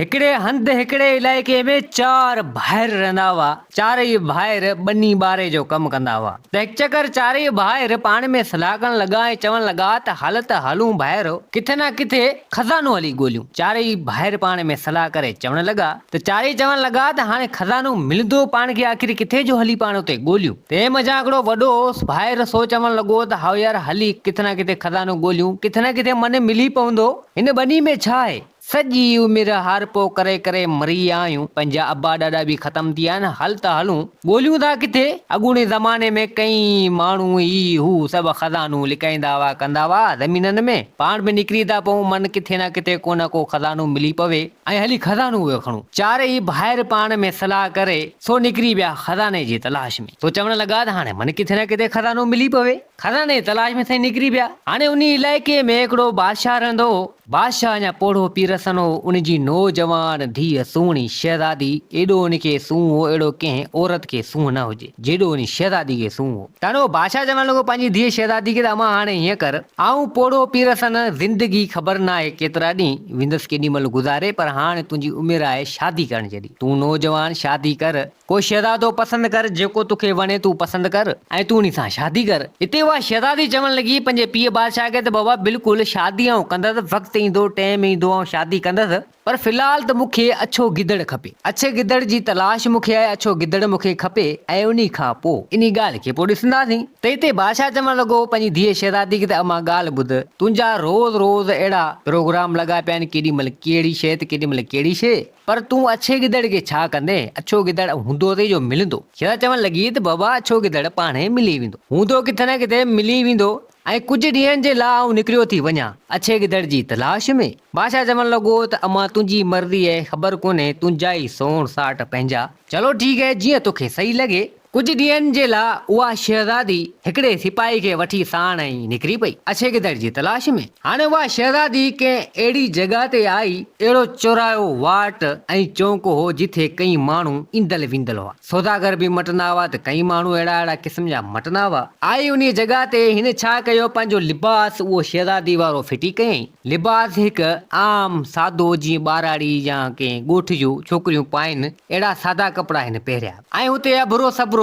هڪڙي هنڌ هڪڙي علائقي ۾ چار ڀائر رهندا هئا. چارئي ڀائر ٻني ٻاري جو ڪم ڪندا هئا. ته هڪ چڪر چارئي ڀائر پاڻ ۾ صلاح ڪرڻ لڳا ۽ چوڻ لڳا ته هل ته هلون ڀائرو ڪٿي نه ڪٿي خزانو هلي ڳوليون. چارئي ڀائر پاڻ ۾ صلاح ڪري چوڻ لڳا ته چارئي چوڻ لڳا ته هاڻي خزانو ملندو پاڻ کي آخر ڪٿي جو هلي پاڻ اتي ڳوليون. تنهن منجهان هڪڙو وڏو ڀائر سو چوڻ لڳو ته هائو يار هلي ڪٿي نه ڪٿي خزانو ڳوليون ڪٿي نه ڪٿي من ملي پوندو. هن ٻني ۾ ڇا آهي؟ سڄي عمر هارپو ڪري ڪري مري ويا آهيون، پنهنجا ابا ڏاڏا به ختم ٿي ويا آهن، هل ته هلون، ڳوليون ٿا ڪٿي؟ اڳوڻي زماني ۾ ڪئين ماڻهو هي هو سڀ خزانو لڪائيندا هئا ڪندا هئا زمينن ۾، پاڻ به نڪري ٿا پئون من ڪٿي نه ڪٿي ڪو نه ڪو خزانو ملي پوي ۽ هلي خزانو اهو کڻون. چارئي ڀائر پاڻ ۾ صلاح ڪري سو نڪري ويا خزاني جي تلاش ۾. سو چوڻ لڳا ته هاڻي من ڪٿي نه ڪٿي خزانو ملي پوي. خزاني جي تلاش ۾ سائين نڪري پيا. هاڻي انهي علائقي ۾ هڪڙو بادشاهه رهندو هو. بادشاهه اڃا پوڙهو پيرسن هو. ان جي نوجوان ڌيء سهڻي شهزادي، ايڏو ان کي سونهن هو اهڙو ڪنهن عورت کي سونهن نه هجي، جيڏو انهي شهزادي کي سونهن هو. ته هاڻي اهو بادشاهه چوڻ لڳو پنهنجي ڌيء شهزادي کي ته امان هاڻي هيئن ڪر، آئون پوڙهو پيرسن، زندگي خبر ناهي ڪيترا ڏينهن ويندس ڪيڏي مهل گذاري، پر هاڻي تنهنجي عمر آهي شادي ڪرڻ جيڏي، تون نوجوان شادي ڪر، ڪو شهزادو پسند ڪر، جيڪو توکي وڻي تون پسند ڪر ۽ تون انهي سان شادي ڪر. اتي اها شهزادي چوڻ لڳي پنهنجي پيء بادشاهه کي ته بابا بلڪل شادي آئون ڪندس، وقت ايندو، ٽيم ايندو آئون شادي ڪندس، پر في الحال ته مون کي اڇو گدڙ کپي، اڇي گدڙ جي تلاش مون کي آهي، اڇو گدڙ مون کي کپي ۽ انهي کان پوء انهي ڳالهه کي پوء ڏسنداسين. ته اتي بادشاهه چوڻ لڳو پنهنجي ڌيء شهزادي کي ته امان ڳالهه ٻڌ، تنهنجا روز روز اهڙا پروگرام لڳا پيا آهن، ڪيڏي مهل ڪهڙي شيء ته ڪيڏي مهل ڪهڙي شيء. پر تون اڇي گدڙ کي ڇا ڪندين؟ اڇو گدڙ هوندو اتي جو ملندو. شيلا چوڻ لڳي ته بابا اڇو گدڙ پاڻهي ملي ويندو. هوندو ڪٿي نه ڪٿي ملي ويندو ۽ ڪجهه ڏينهن جي لاء آئون نڪريو ٿي وڃان اڇي گدڙ جي تلاش ۾. بادشاهه چوڻ لڳو ته امان تنهنجي مرضي اهي خبر ڪونهي تنهنجا ئي سوڻ ساٽ پنهنجا. چلو ٺيڪ اهي جيئن توکي صحيح لڳي. ڪجهه ڏينهن جي لاء اها شهزادي هڪڙي سپاهي کي وٺي ساڻ ۽ نڪري پئي اڇي گدڙ جي تلاش ۾. هاڻي اها شهزادي ڪنهن اهڙي جڳهه تي آئي، اهڙو چوراهو، واٽ ۽ چونڪ هو جٿي ڪئين ماڻهو ايندل ويندل هئا. سوداگر به مٽندا هئا ته ڪئين ماڻهو اهڙا اهڙا قسم جا مٽندا هئا. آئي انهيء جڳهه تي هن ڇا ڪيو پنهنجو لباس اهو شهزادي وارو ڦٽي ڪيائين. لباس هڪ عام سادو جيئن ٻاراڙي يا ڪنهن ڳوٺ جون ڇوڪريون پائين اهڙا سادا ڪپڙا هن پهريا. ۽ اتي اڀرو سڀرو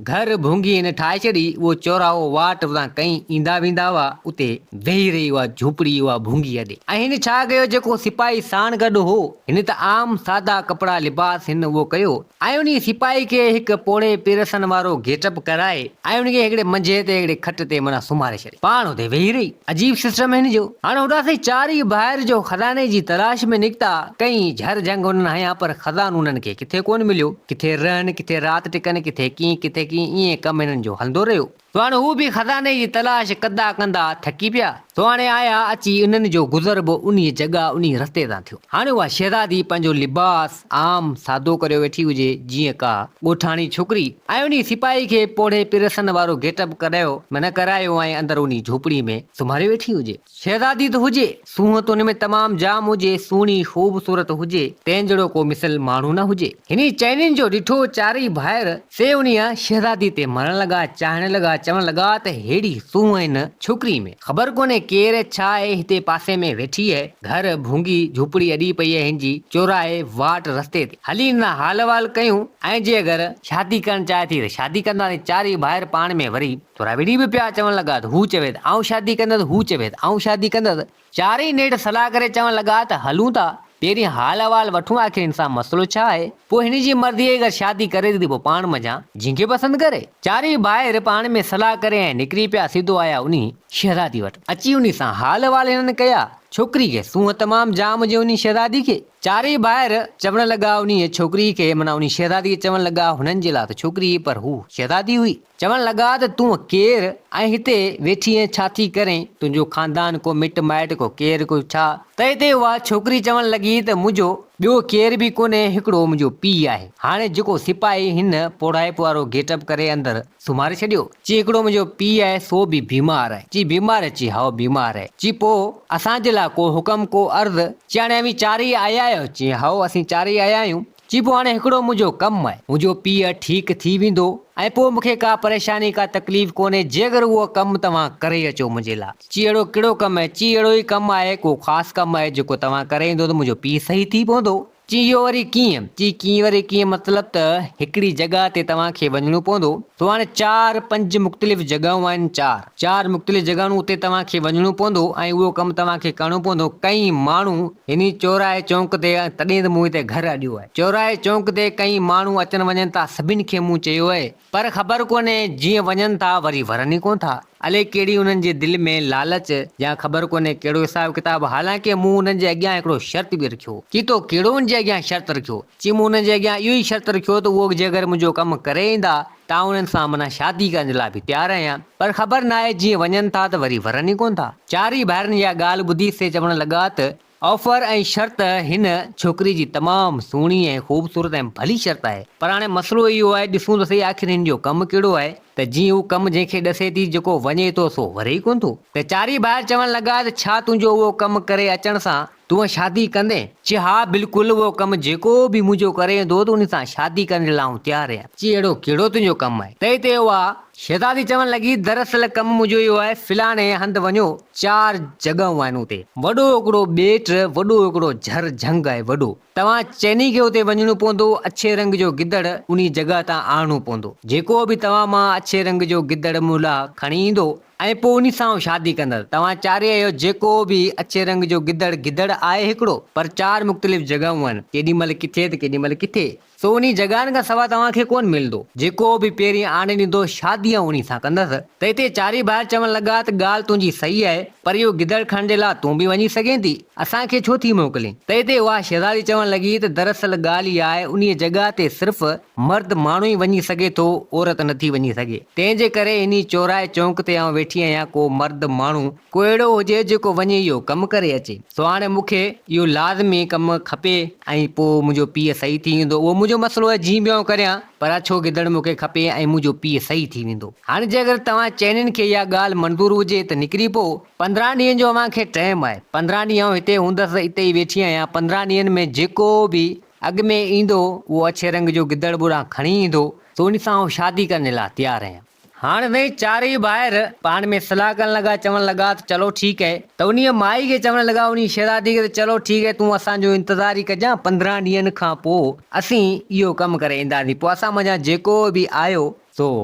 گهر ڀونگي هن ٺاهي ڇڏي. اهو چوراهو واٽ اتان ڪئين ايندا ويندا هئا، اتي ويهي رهي اها جهوپڙي اها ڀونگي اڏي. ۽ هن ڇا ڪيو جيڪو سپاهي ساڻ گڏ هو، هن ته عام سادا ڪپڙا لباس هن اهو ڪيو ۽ انهي سپاهي کي هڪ پوڙهي پيرسن وارو گيٽ اپ ڪرائي ۽ ان کي هڪڙي منجهي تي هڪڙي کٽ تي معنيٰ سمهاري ڇڏي. پاڻ اتي ويهي رهي. عجيب سسٽم هن جو. هاڻ هوڏانهن سائين چار ئي ڀائر جو خزاني جي تلاش ۾ نڪتا. ڪئين جهر جهنگ انهن هنيا پر خزانو انهن کي ڪٿي ڪونه مليو. ڪٿي رهن، ڪٿي رات ٽڪن، ڪٿي ڪيئن ڪٿي ڪيئن ائين ڪم هنن جو هلندو رهيو. سو هاڻ هو به خزاني جي تلاش ڪندا ڪندا ٿڪي پيا. سو هاڻي آيا اچي انهن جو گذر به انهيء جڳهه انهيء رستي تان ٿيو. هاڻي اها شهزادي پنهنجو لباس عام سادو ڪريو ويٺي هجي جيئن ڪا ڳوٺاڻي ڇوڪري ۽ انهي سپاهي کي پوڙهي پيرسن وارو گيٽ اپ ڪرايو معنيٰ ڪرايو ۽ اندر انهي جهوپڙي ۾ سمهاريو ويٺي هجي. شهزادي ته هجي، سونهن ته ان ۾ تمام جام هجي، سهڻي خوبصورت هجي، تنهن جهڙو ڪو مثل ماڻهو نه هجي. هني چئنين جو ڏٺو چارئي ڀائر، سي انهيء شهزادي تي مرڻ لڳا، چاهڻ لڳا، چوڻ لڳا ته ههڙي سونهن هن ڇوڪري ۾، خبر ڪونهي ڪير ڇا آهي هتي پاسي ۾ ويٺي اهي، گهر ڀونگي جهوپڙي اڏي پئي اهي هن جي چوراهي واٽ رستي تي. هلي هن سان حال احوال ڪيون ۽ جي اگر شادي ڪرڻ چاهي ٿي ته شادي ڪنداسين. چارئي ڀائر پاڻ ۾ وري ٿورا وڙهي به پيا، چوڻ لڳا ته هو چوي ته آئون شادي ڪندس، هو چوي ته آئون شادي ڪندس. چارئي نيٺ صلاح ڪري چوڻ لڳا ته هلون ٿا، پهرين حال احوال وٺون آخر هن سان مسئلو ڇا آهي، پوء هن جي مرضي اگر شادي ڪري ٿي ته پوء پاڻ منجهان جنهن کي پسند ڪري. چارئي ڀائر پاڻ ۾ صلاح ڪري ۽ نڪري پيا سڌو آيا انهي شهزادي وٽ. اچي انهي سان حال احوال هنن ڪيا. ڇوڪري کي سونهن تمام جام هجي انهي شهزادي کي. چارئي ڀائر چوڻ لڳا انهيء ڇوڪري کي معنيٰ انهي شهزادي کي چوڻ لڳا هنن جي لاء ته ڇوڪري هئي پر هو شهزادي هئي. چوڻ لڳا ته تون ڪير ۽ هتي ويٺي ۽ ڇا ٿي ڪرين؟ تنهنجو خاندان ڪو مٽ مائٽ ڪو ڪير ڪو ڇا؟ تنهن تي اها ڇوڪري چوڻ لڳي ته منهنجو ٻيو ڪير به ڪونهي هڪڙو منهنجو پيء آهي. هاڻي جيڪو سپاهي هن پوڙهائپ وارو گيٽ اپ ڪري اندر سمهاري ڇڏيو. چي هڪڙو منهنجو پيء آهي سو به بيمار آهي. چي بيمار آهي؟ چي هائو بيمار آهي. چي پوء اسان جي لاء ڪو حڪم ڪو عرض؟ چي هاڻي اوهين چارئي آيا آهيو؟ چي هائو اسين چارئي آيا آهيون. چي پوء هاڻي هڪڙو منهنجو ڪم آهي، منهنجو پيء ٺيڪ ٿي ويندو ۽ پوء مون کي ڪا پريشاني ڪا تڪليف ڪونهي، جيڪر اهو ڪم توهان ڪري اچو منهنجي لاء. چي اهڙو ڪهڙو ڪم آهي؟ چي اهڙو ئي ڪم آهي، ڪو خاص ڪم آهي جيڪو توهان ڪري ايندو ته منهنجو پيء صحيح ٿي پوندو. چي اهو وري ڪيئن؟ چي ڪيئن وري ڪيئن مطلب ته هڪڙي جڳهه تي توهان کي وڃڻو پوندو. سو هاڻي چار پنج مختلف جڳهون آهن چار چار مختلف جڳهون اتي توهان کي وڃڻو پوندو ۽ اهو ڪم توهان کي ڪرڻو پوندو. ڪئين ماڻهو هني چوراهي چونڪ تي تڏهن ته مون هتي گهر اڏيو آهي. چوراهي چونڪ تي ڪئين ماڻهو اچن وڃن ٿا سڀن کي مون چيو آهي پر خبر ڪونهي جيئن وڃن ٿا وري ورن ئي ڪونه ٿا. الائي ڪهڙي انهن جي دل ۾ لالچ يا خبر ڪونهي ڪهڙو حساب ڪتاب حالانڪه مون انهن جي اڳيان هڪڙو شرط به رکيو. چي تو ڪهڙو ان جي اڳيان شرط رکيو؟ چي مون انهن جي اڳيان اهو ئي شرط رکيو ته اهو جيڪر منهنجو ڪم ڪري ايندا ته آئون انهن سان معنيٰ شادي ڪرڻ جي لاء به تيار آهيان. پر خبر ناهي جيئن وڃن ٿا ته وري ورن ئي ڪونه ٿا. چارئي ڀائرن اها ڳالهه ٻڌي سي چوڻ لڳا ته آفر ۽ شرط هن ڇوڪري جي تمام سهڻي ۽ خوبصورت ۽ ڀلي شرط آهي پر هاڻي مسئلو اهو آهي ڏسون ته سهي آخر هن جو ڪم ڪهڙو آهي ته جيئن هو ڪم جنهن کي ڏسي ٿي جيڪو وڃي ٿو سو وري ئي ڪونه ٿو ته چارئي ڀائر چوڻ لڳا ته ڇا تنهنجو اهو ڪم ڪري اچڻ سان تون شادي ڪندين؟ چي ها بلڪل اهو ڪم جيڪو به منهنجو ڪري ايندو ته ان سان شادي ڪرڻ جي لاء آئون تيار آهيان. چي اهڙو ڪهڙو تنهنجو ڪم آهي؟ تنهن تي اها شهزادي چوڻ لڳي، دراصل ڪم منهنجو اهو آهي، فلاڻي هنڌ وڃو، چار جڳهون آهن اتي، وڏو هڪڙو ٻيٽ، وڏو هڪڙو جهر جهنگ آهي وڏو، توهان چئني کي اتي وڃڻو پوندو، اڇي رنگ جو گدڙ انهي جڳهه تان آڻڻو پوندو، جيڪو به توهان مان اڇي رنگ جو گدڙ مون لاء کڻي ايندو ۽ پوء انهي سان آئون شادي ڪندس، توهان چارئي آهيو، جيڪو به اڇي رنگ جو گدڙ، گدڙ آهي هڪڙو، پر چار مختلف جڳهون آهن، ڪيڏي مهل ڪٿي ته ڪيڏي مهل ڪٿي. سو انهي جڳهن کان سوا توهان کي ڪونه ملندو. جيڪو به پهرين آڻي ڏيندو، شادي آئون انهي سان ڪندس. ته اتي چارئي ڀائر چوڻ لڳا ته ڳالهه تنهنجي صحيح آهي، پر اهو گدڙ کڻڻ جي لاء تون به وڃي سگهين ٿي، اسان کي ڇو ٿي موڪلين؟ ته اتي اها شهزادي چوڻ لڳي ته دراصل ڳالهه اها آهي، انهيء جڳهه تي صرف مرد ماڻهو ئي وڃي سگهي ٿو، عورت نٿي وڃي سگهي. تنهن جي ڪري انهي چوراهي چونڪ تي آئون ويٺي آهيان، ڪو مرد ماڻهو ڪو اهڙو هجي جيڪو وڃي اهو ڪم ڪري اچي. سو هاڻي مون کي اهو لازمي ڪم کپي ۽ پوء منهنجو پيء صحيح ٿي ويندو. اهو منهنجو مسئلو آهي جيئن به آئون ڪريان پر اڇو گدڙ مون کي کپي ۽ منهنجو پيء صحيح ٿي ويندو. هاڻي جيڪر توهان چئنين کي اها ڳالهه منظور هجي ته نڪري پئو. 15 ڏينهن جو اوهان کي ٽائيم آهي. 15 ڏينهن آئون هتي هوندس اتي ئي ويٺي آهيان. 15 ڏينهن ۾ جيڪو به اڳ ۾ ايندو اهو اڇي رنگ جو گدڙ ٻوڏان کڻي ايندو ته ان سان آئون شادي ڪرڻ جي لاء تيار آهيان. هاڻ سائين چارئي ڀائر پاڻ ۾ صلاح ڪرڻ لڳا، چوڻ لڳا ته چلو ٺيڪ اهي. ته انهيء مائي کي چوڻ لڳا، انهيء شهزادي کي ته چلو ٺيڪ اهي، تون اسان جو انتظار ئي ڪجان، 15 ڏينهن کان پوء اسين اهو ڪم ڪري اينداسين، پوء اسان منجهان جيڪو به آيو، سو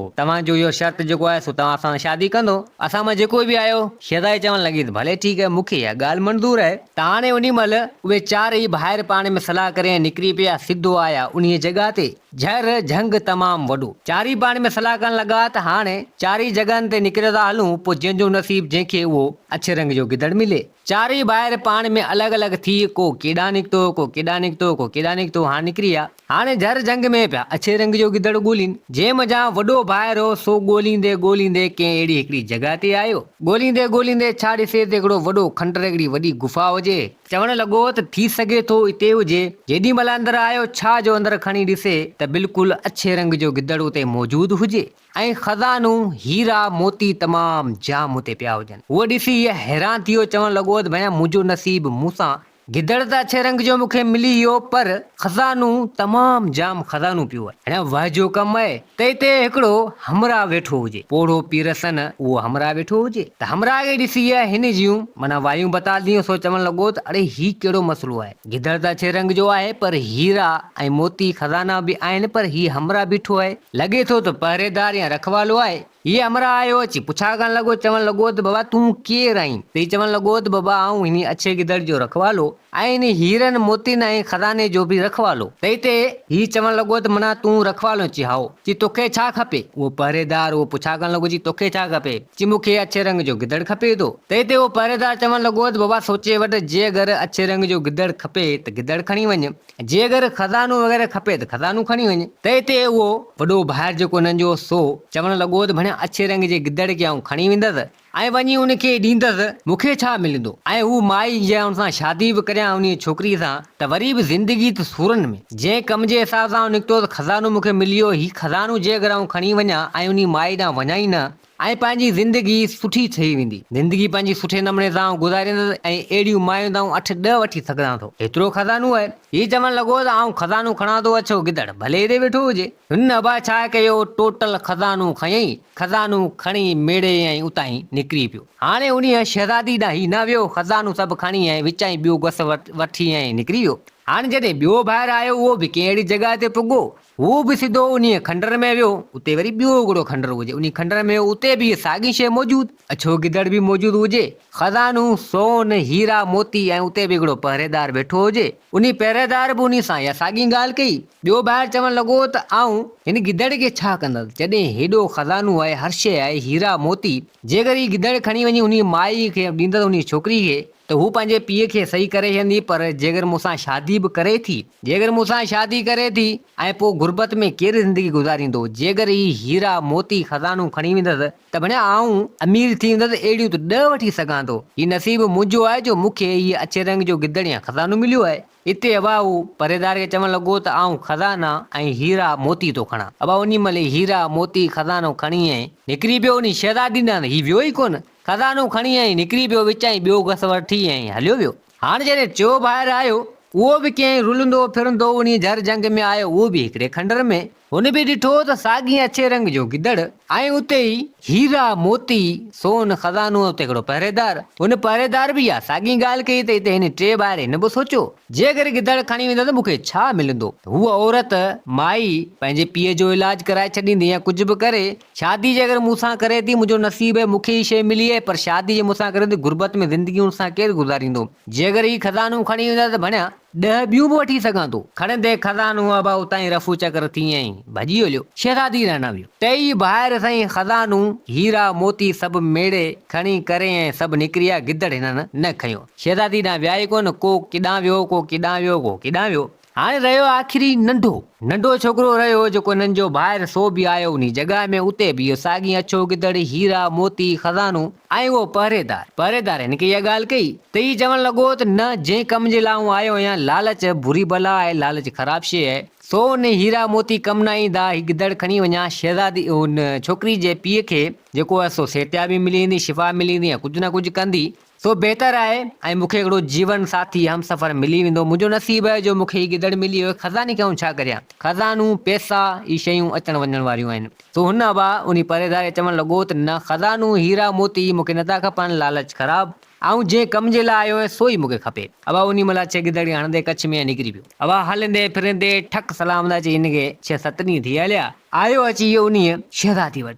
توهان جو اهو شرط جيڪو آهي، سو توهان اسان سان شادي ڪندو، اسان مان جيڪو به آيو. شهزادي چوڻ لڳي ته ڀلي ٺيڪ اهي، مون کي اها ڳالهه منظور اهي. ته هاڻي انهيء مهل اهي چارئي ڀائر پاڻ ۾ صلاح ڪري ۽ نڪري پيا، سڌو آيا انهيء جڳهه تي. جهر جهنگ تمام وڏو. چارئي پاڻ ۾ صلاح ڪرڻ لڳا ته هاڻي چارئي جڳهن تي نڪري ٿا هلون، پوء جنهن جو نصيب جنهن کي اهو اڇي رنگ جو گدڙ ملي. چارئي ڀائر پاڻ ۾ الڳ الڳ ٿي ڪو ڪيڏانهن نڪتو، ڪو ڪيڏانهن نڪتو، ڪو ڪيڏانهن نڪتو، هاڻ نڪري ويا. هاڻي جهر جهنگ ۾ پيا اڇي رنگ جو گدڙ ڳولين. جنهن منجهان وڏو ڀائر هو سو ڳوليندي ڳوليندي ڪنهن اهڙي هڪڙي جڳهه تي آيو. ڳوليندي ڳوليندي ڇا ڏسي ته هڪڙو وڏو کنڊر هڪڙي وڏي گفا هجي. چوڻ لڳو ته ٿي سگهي ٿو اتي هجي. جيڏي مهل اندر آيو ڇا جو اندر کڻي ڏسي ته بلڪل اڇي رنگ جو گدڙ اتي موجود هجي ۽ خزانو، هيرا، موتي تمام جام اتي پيا هجن. هو ڏسي هيء حيران ٿي ويو چوڻ لڳو ته ڀيا منهنجو نصيب مون سان گدڙ ته اڇي رنگ جو مون کي ملي ويو پر خزانو تمام جام خزانو پيو آهي. هيڻ وهه جو ڪم آهي ته اتي هڪڙو همراهه ويٺو هجي. پوڙهو پيرسن اهو همراهه ويٺو هجي ته همراهه کي ڏسي هن جون معنيٰ وايون بتال ٿيون سو چوڻ لڳو ته اڙي هي ڪهڙو مسئلو آهي. گدڙ ته اڇي رنگ جو آهي پر هيرا ۽ موتي خزانا به آهن پر هي همراهه بيٺو آهي. لڳي ٿو ته پهريدار يا رکوالو آهي. هي همراهه آيو اچي پڇا ڪرڻ لڳو چوڻ لڳو ته بابا تون ڪير آهين؟ ته هي چوڻ لڳو ته بابا آئون هن اڇي گدڙ جو رکوالو ۽ هن هيرن موتين ۽ خزاني جو به رکوالو. ته هتي هي چوڻ لڳو ته معنيٰ تون رکوالو آهين؟ چي هائو. چي توکي ڇا کپي؟ اهو پهريدار اهو پڇا ڪرڻ لڳو چي توکي ڇا کپي؟ چي مون کي اڇي رنگ جو گدڙ کپي ٿو. ته هتي اهو پهريدار چوڻ لڳو ته بابا سوچي وٺ جي اگر اڇي رنگ جو گدڙ کپي ته گدڙ کڻي وڃ. جي اگر خزانو وغيره کپي ته خزانو کڻي وڃ. ته اتي اهو وڏو ڀائر جيڪو هنن جو هو سو چوڻ لڳو ته ڀڻيا اڇي رنگ جي گدڙ کي آئون کڻي ويندس ۽ وڃي ان کي ڏيندس مون کي ڇا ملندو ۽ هو مائي جي آئون سان شادي به ڪريان انهيء ڇوڪري سان ته وري به زندگي ته سورن ۾. جنهن ڪم جي حساب سان آئون نڪتو هوس خزانو مون کي ملي ويو هي خزانو جي اگر آئون کڻي وڃان ۽ انهي مائي ڏانهن وڃان ئي نه. ۽ پنهنجي زندگي سٺي ٺهي ويندي. زندگي پنهنجي سٺي نموني سان آئون گذاريندس ۽ اهڙيون مايون ته آئون اٺ ڏهه وٺي سگهان ٿو. هيترو خزانو آهي. هي چوڻ لڳو ته آئون خزانو کڻان ٿو اڇو گدڙ ڀلي هتي ويٺو هجي. هن ابا ڇا ڪيو ٽوٽل خزانو کنيائين. خزانو کڻي ميڙي ۽ اتان ئي نڪري پيو. هاڻي انهيء شهزادي ڏانهن هي نه ويو. خزانو سڀ کڻي ۽ وچان ئي ٻيو گس وٺي ۽ نڪري ويو. هاڻي جڏهن ٻيو ڀائر آيو اهو به ڪنهن اهڙي جڳهه تي پڳو. هو به سڌو انهيء کنڊر ۾ ويو. اتي وري ٻيو هڪڙو کنڊر هجي. انهيء کنڊر ۾ اتي به اها ساڳي شيء موجود. اڇو گدڙ به موجود هجي. خزانو، سون، هيرا، موتي ۽ اتي به هڪڙو پهريدار ويٺو هجي. انهيء پهريدار به انهيء سان اها ساڳي ڳالهه ڪئي. ٻيو ڀائر چوڻ لڳو ته آئون هن گدڙ کي ڇا ڪندس، جڏهن هيڏو خزانو آهي، هر شيء آهي، هيرا، موتي. جيڪر هي گدڙ کڻي وڃي انهيء مائيء کي ڏيندس، انهيء ڇوڪري کي، ته هو پنهنجي پيء کي سهي ڪري ڇڏيندي پر جيڪر مون سان شادي به ڪري ٿي، جيڪر مون سان شادي ڪري ٿي ۽ پوء غربت ۾ ڪير زندگي گذاريندو، جيڪر هي هيرا، موتي، خزانو کڻي ويندس ته ڀڻيا آئون امير ٿي ويندس، اهڙيون ته ڏهه وٺي سگهان ٿو، هي نصيب منهنجو آهي جو مون کي هي اڇي رنگ جو گدڙ يا خزانو مليو آهي. اتي ابا هو پريدار کي چوڻ لڳو ته آئون خزانا ۽ هيرا موتي ٿو کڻان. ابا انهي مهل هي هيرا، موتي، خزانو کڻي ۽ نڪري پيو، انهي شهزادي ڏانهن هي ويو ئي ڪونه. خزانو کڻي ۽ نڪري پيو، وچان ئي ٻيو گس وٺي ۽ هليو ويو. هاڻ جڏهن ٽيو ڀائر آيو، اهو به ڪئين رلندو ڦرندو انهيء جهر جهنگ ۾ آيو، اهو به هڪڙي کنڊر ۾. هن به ڏٺو ته ساڳي اڇي رنگ جو گدڙ ۽ اتي ئي هيرا، موتي، سون، خزانو ۽ اتي هڪڙو پهريدار. هن پهريدار به اها ساڳي ڳالهه ڪئي ته اتي هن ٽي ڀائر هن به سوچيو، جيڪر گدڙ کڻي ويندس ته مون کي ڇا ملندو؟ هوء عورت، مائي، پنهنجي پيء جو علاج ڪرائي ڇڏيندي يا ڪجهه به ڪري، شادي جيڪر مون سان ڪري ٿي، منهنجو نصيب آهي، مون کي هي شيء ملي آهي، پر شادي جي مون سان ڪري ٿي، غربت ۾ زندگي ان سان ڪير گذاريندو؟ جيڪر هي خزانو کڻي ويندا ته ڀڻيا ڏهه ٻيون به وٺي سگهان ٿو. کڻندي خزانو ابا اتان ئي رفو چڪر ٿي ۽ ڀڄي هليو. شهزادي ڏانهن نه ويو. ٽيئي ڀائر سائين خزانو، هيرا، موتي سڀ ميڙي، کڻي ڪري ۽ سڀ نڪري آيا، گدڙ هنن نه کنيو. شهزادي ڏانهن ويا ئي ڪونه، ڪو ڪيڏانهن ويو، ڪو ڪيڏانهن ويو، ڪو ڪيڏانهن ويو. هاڻي رهيو آخري ننڍو. ننڍو ڇوڪرو رهيو جيڪو هنن جو ڀائر سو به آيو انهي جڳهه ۾ اتي به اهو ساڳي اڇو گدڙ، هيرا، موتي، خزانو ۽ اهو پهريدار. پهريدار هن کي اها ڳالهه ڪئي ته هي چوڻ لڳو ته نه جنهن ڪم جي لاء آئون آيو آهيان لالچ بري بلا آهي لالچ خراب شيء آهي سو انهي هيرا موتي ڪم نه ايندا هي گدڙ کڻي وڃان شهزادي ان ڇوڪري جي پيء کي جيڪو آهي سو صحتيابي ملي ويندي شفا ملي ويندي يا ڪجهه نه ڪجهه ڪندي سو بهتر آهي ۽ مون کي هڪڙو جيون ساٿي، همسفر، ملي ويندو. منهنجو نصيب آهي جو مون کي هي گدڙ ملي ويو. خزاني کي آئون ڇا ڪريان؟ خزانو، پئسا، هي شيون اچڻ وڃڻ واريون آهن. سو هن ابا انهي پريدار کي چوڻ لڳو ته نه خزانو، هيرا موتي مون کي نٿا کپن، لالچ خراب. آئون جنهن ڪم جي لاء آيو آهيان سو ئي مون کي کپي. ابا انهي مهل اڇي گدڙ کي هڻندي ڪڇ ۾ نڪري پيو. ابا هلندي ڦرندي ٺڪ سلام ادا چئي هن کي ڇهه ست ڏينهن ٿي هليا. آيو اچي انهيء شهزادي وٽ.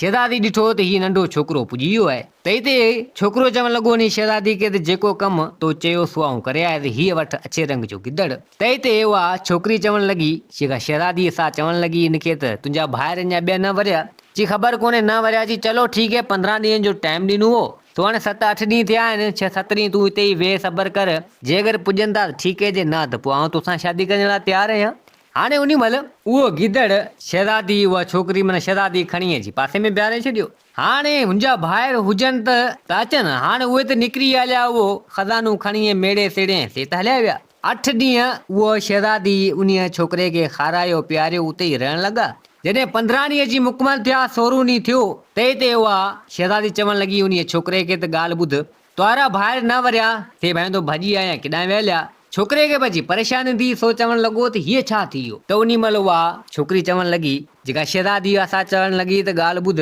شهزادي ڏٺو ته هي ننڍو ڇوڪرو پڄي ويو آهي. تنهن تي ڇوڪرو چوڻ لڳو انهيء شهزادي کي ته جيڪو ڪم تو چيو سو آئون ڪري آيس، هيء وٺ اڇي رنگ جو گدڙ. تنهن تي اها ڇوڪري چوڻ لڳي، جيڪا شهزادي سا چوڻ لڳي هن کي ته تنهنجا ڀائر اڃا ٻيا نه وريا؟ چي خبر ڪونهي نه وريا، چي چلو ٺيڪ هي 15 ڏينهن جو ٽائيم ڏنو هو، سو هاڻي ست اٺ ڏينهن ٿيا آهن، ڇهه ست ڏينهن تون هتي ئي ويهه صبر ڪر، جيڪر پڄن ٿا ته ٺيڪ هي جي نه ته پوء آئون توسان شادي ڪرڻ لاء تيار آهيان. هاڻي انهي مهل اهو گدڙ شهزادي اها ڇوڪري معنيٰ شهزادي کڻي اچي پاسي ۾ بيهاري ڇڏيو. هاڻي هن جا ڀائر هجن ته ته اچن. هاڻي اهي ته نڪري هليا اهو خزانو کڻي ۽ ميڙي سيڙي ۽ سي ته هليا ويا. اٺ ڏينهن اهو شهزادي انهيء ڇوڪري کي کارايو پياريو اتي ئي رهڻ لڳا. جڏهن 15 ڏينهن اچي مڪمل ٿيا سورهون ڏينهن ٿيو تنهن تي اها شهزادي چوڻ لڳي انهيء ڇوڪري کي ته ڳالهه ٻڌ توارا ڀائر نه وريا، سي ڀائيندو ڀڄي آيا ۽ ڪيڏانهن وهليا. ڇوڪري کي به اچي پريشاني ٿي، سو چوڻ لڳو ته هيء ڇا ٿي ويو؟ ته انهي مهل اها ڇوڪري چوڻ لڳي، جيڪا شهزادي هئا، سا چوڻ لڳي ته ڳالهه ٻڌ،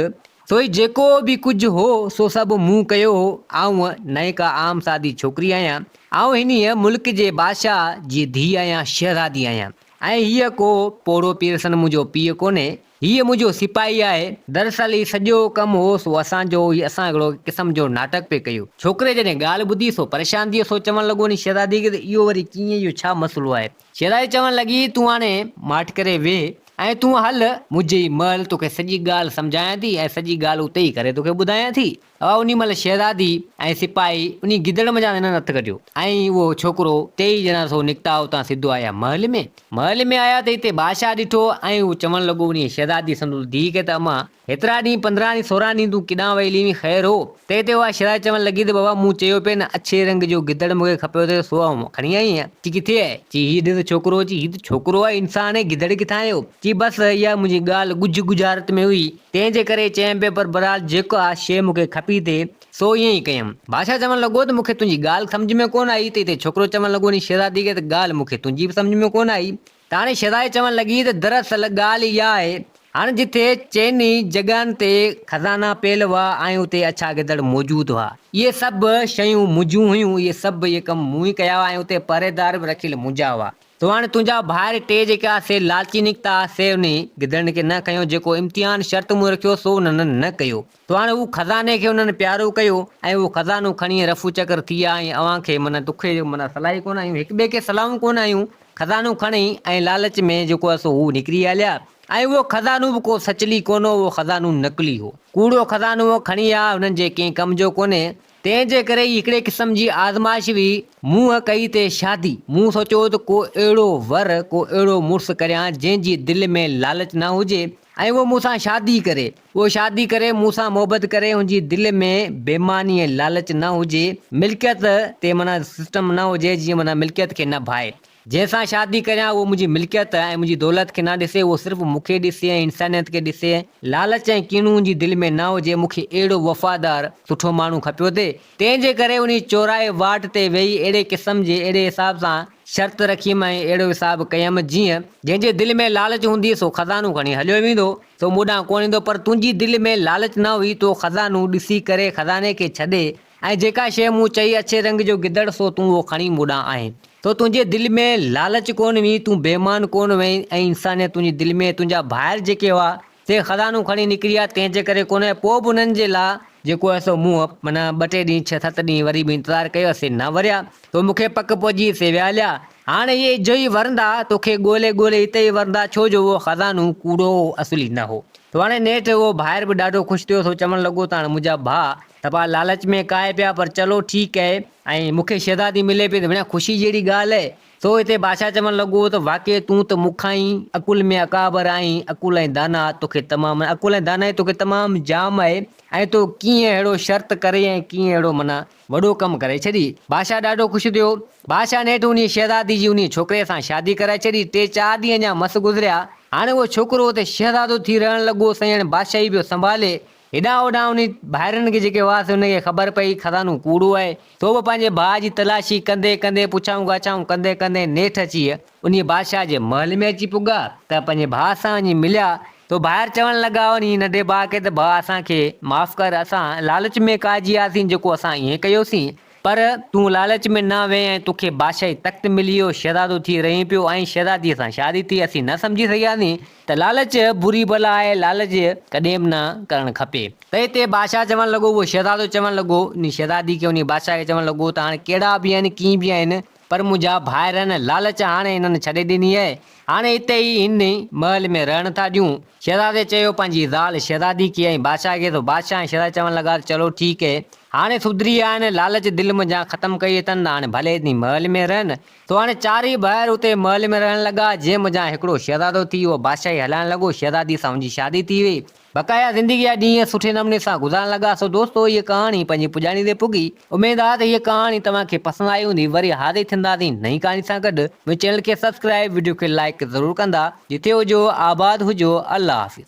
سو هي جيڪو به ڪجهه هو، سو سڀ مون ڪيو هو، آئون نه ئي ڪا عام سادي ڇوڪري آهيان، آئون هنيء ملڪ جي بادشاهه جي ڌيء آهيان، شهزادي آهيان، ۽ هيء ڪو پوڙهو پيرسن منهنجو پيء ڪونهي، هيء منهنجو سپاهي آهي. دراصل هي سڄو ڪم هو سو اسان جو هي اسان هڪڙو قسم جو ناٽڪ پئي ڪيو. ڇوڪري جڏهن ڳالهه ٻڌي سو پريشان ٿي ويو سو چوڻ لڳو انهي شهزادي کي ته اهو وري ڪيئن اهو ڇا مسئلو آهي. شهزادي چوڻ لڳي تون هاڻي ماٺ ڪري ويهه ۽ تون هل منهنجي ئي محل توکي سڄي ڳالهه سمجهايان ٿي ۽ سڄي ڳالهه اتي ئي ڪري توکي ٻڌايان ٿي. اها انهي مهل شهزادي ۽ سپاهي انهي گدڙ منجهان هنن هٿ ڪڍيو ۽ اهو ڇوڪرو ٽيئي ڄڻا سو نڪتا اتان سڌو آيا محل ۾. محل ۾ آيا ته هتي بادشاهه ڏٺو ۽ هو چوڻ لڳو انهيء شهزادي سندس ڌيء کي ته اما هيترا ڏينهن 15 ڏينهن 16 ڏينهن تون ڪيڏانهن ويل هئين خير هو؟ تنهن تي اها شهزادي چوڻ لڳي ته بابا مون چيو پئي نه اڇي رنگ جو گدڙ مون کي کپيو ٿي سو آئون کڻي آئي آهيان. چي ڪٿي آهي؟ چي هي ڏس ڇوڪرو چي هي ته ڇوڪرو آهي انسان آهي گدڙ ڪٿان آيو؟ چي بس اها منهنجي ڳالهه ڳجهه ڳجهارت ۾ هئي. تنهن جي ڪري چيم پئي پر بهرحال جيڪا شيء مون کي کپي ٿي، سو ائين ئي ڪيم. بادشاهه چوڻ لڳو ته مون کي تنهنجي ڳالهه سمجهه ۾ ڪونه آئي ته هتي ڇوڪرو چوڻ لڳو انهي شهزادي کي ته ڳالهه مون کي تنهنجي به سمجهه ۾ ڪونه آئي. ته هاڻي شهزادي چوڻ لڳي ته دراصل ڳالهه اها آهي، هاڻي جتي چئني جڳهن تي خزانا پيل هئا ۽ اتي اڇا گدڙ موجود هئا. اهي سڀ شيون منهنجون هيون، اهي سڀ اهي ڪم مون ئي ڪيا هئا ۽ اتي پهريدار به رکيل منهنجا هئا. تو هاڻي تنهنجا ڀائر ٽي جيڪي آ سي لالچي نڪتا، سي انهي گدڙن کي نه کنيو، جيڪو امتحان شرط مون رکيو سو انهن نه ڪيو. تو هاڻي هو خزاني کي انهن پيارو ڪيو ۽ اهو خزانو کڻي رفو چڪر ٿي ويا ۽ اوهان کي معنيٰ دکي جو معنيٰ صلاح ئي ڪونه آيون، هڪ ٻئي کي صلاحون ڪونه آيون، خزانو کڻي ۽ لالچ ۾ جيڪو آ سو هو نڪري هليا ۽ اهو خزانو به ڪو سچلي ڪونه هو، اهو خزانو نقلي هو. ڪوڙو خزانو هو، کڻي ويا، هنن جي ڪنهن ڪم جو ڪونهي. تنهن جي ڪري هي هڪڙي قسم جي آزمائش هئي. مون ڪئي تي شادي. مون سوچيو ته ڪو اهڙو ور، ڪو اهڙو مڙس ڪريان، جنهن جي دل ۾ لالچ نه هجي ۽ اهو مون سان شادي ڪري. اهو شادي ڪري، مون سان محبت ڪري، هن جي دل ۾ بيماني ۽ لالچ نه هجي، ملڪيت تي معنيٰ سسٽم نه هجي، جيئن معنيٰ ملڪيت کي نه ڀائي. جنهن سان شادي ڪريان اهو منهنجي ملڪيت ۽ منهنجي دولت کي نه ڏسي، اهو صرف مون کي ڏسي ۽ انسانيت کي ڏسي، لالچ ۽ ڪينو هن جي دل ۾ نه هجي، مون کي اهڙو وفادار، سٺو ماڻهو کپيو ٿي. تنهن جي ڪري انهي چوراهي واٽ تي ويهي اهڙي قسم جي اهڙي حساب سان شرط رکيم ۽ اهڙو حساب ڪيم جيئن جنهن جي دل ۾ لالچ هوندي سو خزانو کڻي هليو ويندو، سو مون ڏانهن ڪونه ايندو، پر تنهنجي دل ۾ لالچ نه هئي، تو خزانو ڏسي ڪري خزاني کي ڇڏي ۽ جيڪا شيء مون چئي اڇي رنگ جو گدڙ سو تون اهو کڻي مون ڏانهن آئين. سو تنهنجي دل ۾ لالچ ڪونه هئي، تون بيمان ڪونه هئين ۽ انسانيت تنهنجي دل ۾، تنهنجا ڀائر جيڪي هئا، سي خزانو کڻي نڪري آيا، تنهن جي ڪري ڪونه، پوء به انهن جي لاء جيڪو آهي سو مون معنيٰ ٻه ٽي ڏينهن ڇهه ست ڏينهن وري به انتظار ڪيو، سي نه وريا، سو مون کي پڪ پئجي، سي ويا هليا. هاڻ اهي اجهو ئي ورندا، توکي ڳولي ڳولي هتي ئي ورندا، ڇو جو اهو خزانو ڪوڙو هو، اصلي نه هو. سو هاڻي نيٺ اهو ڀائر به ڏاڍو خوش ٿيو، سو چوڻ لڳو ته هاڻي منهنجا ڀاء ته لالچ ۾ ڪاهي پيا پر چلو ٺيڪ اهي ۽ مون کي شهزادي ملي پئي ته بڻيا خوشي جهڙي ڳالهه اهي. سو هتي بادشاهه چوڻ لڳو ته واقعي تون ته مون کان ئي عقل ۾ اڪابر آهين، عقل ۽ داناء توکي تمام عقل ۽ دانائي توکي تمام جام آهي ۽ تو ڪيئن اهڙو شرط ڪري ۽ ڪيئن اهڙو معنيٰ وڏو ڪم ڪري ڇڏي. بادشاهه ڏاڍو خوش ٿيو. بادشاهه نيٺ انهيء شهزادي جي انهيء ڇوڪري سان شادي ڪرائي ڇڏي. ٽي چار ڏينهن اڃا مس گذريا. هاڻي اهو ڇوڪرو اتي شهزادو ٿي رهڻ لڳو. سائين هاڻي بادشاهي پيو سنڀالي. هيڏانهن هوڏانهن انهي ڀائرن کي جيڪي هئا سي انهن کي خبر پئي خزانو ڪوڙو آهي، سو به پنهنجي ڀاء جي تلاشي ڪندي ڪندي پڇائون ڳاڇائون ڪندي ڪندي نيٺ اچي انهي بادشاهه جي محل ۾ اچي پڳا ته پنهنجي ڀاء سان وڃي مليا سو ڀائر چوڻ لڳا انهي ننڍي ڀاء کي ته ڀاء اسان کي معاف ڪر اسان لالچ ۾ ڪاهجي وياسين جيڪو اسان ائين ڪيوسين پر تون لالچ ۾ نه وئين ۽ توکي بادشاهي تخت ملي ويو، شهزادو ٿي رهين پيو ۽ شهزاديء سان شادي ٿي، اسين نه سمجهي سگهياسين ته لالچ بري بلا آهي، لالچ ڪڏهن به نه ڪرڻ کپي. تنهن تي بادشاهه چوڻ لڳو، اهو شهزادو چوڻ لڳو، انهي شهزادي کي انهي بادشاهه کي چوڻ لڳو ته هاڻي ڪهڙا به آهن، ڪيئن به آهن، پر منهنجا ڀائر آهن، لالچ هاڻي هنن ڇڏي ڏني آهي، هاڻي هتي ئي هن محل ۾ رهڻ ٿا ڏيون. شهزادي چيو پنهنجي زال شهزادي کي ۽ بادشاهه کي، سو بادشاهه ۽ شهزادي چوڻ لڳا ته چلو ٺيڪ اهي، هاڻي سڌري ويا آهن، لالچ دل منجهان ختم ڪئي اٿن ته هاڻي ڀلي هن محل ۾ رهن. سو هاڻي چارئي ڀائر اتي محل ۾ رهڻ لڳا، جنهن منجهان هڪڙو شهزادو ٿي اهو بادشاهي هلائڻ لڳو، شهزادي سان هن جي شادي ٿي وئي. بقايا زندگي جا ڏينهن سٺي نموني سان گذارڻ لڳا. سو دوستو هيء ڪهاڻي پنهنجي پڄاڻي تي پڳي. اميد آهي ته هيء ڪهاڻي توهان کي پسند آئي هوندي. وري حاضر ٿينداسين نئين ڪهاڻي سان گڏ. منهنجي چينل کي سبسڪرائيب وڊيو کي لائيڪ ضرور ڪندا. جتي هجو آباد هجو. الله حافظ.